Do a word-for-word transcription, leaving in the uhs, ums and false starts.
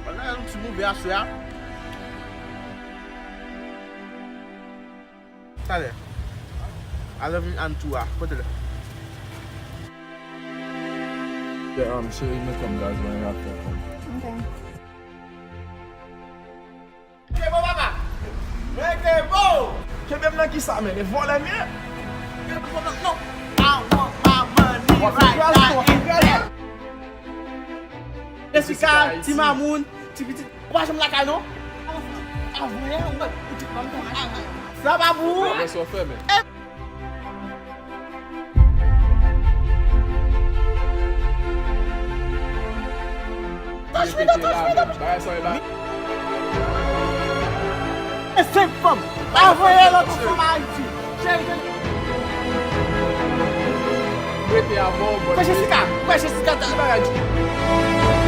Bagay la yon ti move aswè a. Talè. I love you and two a. Kote lè? Yeah, um, cheri, men kòm gaz, mwen ap fè kòm. Ok. Kenbe bon, papa. Kenbe bon. Kenbe m nan ki sa, men? E vòlè m ye? Kenbe bon, non. I want my money right now. Jessica, ti mamoun, ti pitit. Ou pa janm lakay, non? Sa pa pou ou. Sa pa pou ou. Touch me, don't touch me, don't touch me. E senk fanm. Pa voye lòt fanm Ayiti. Cheri, cheri. Rete avè w, bò. Frè Jessica, frè Jessica, ta-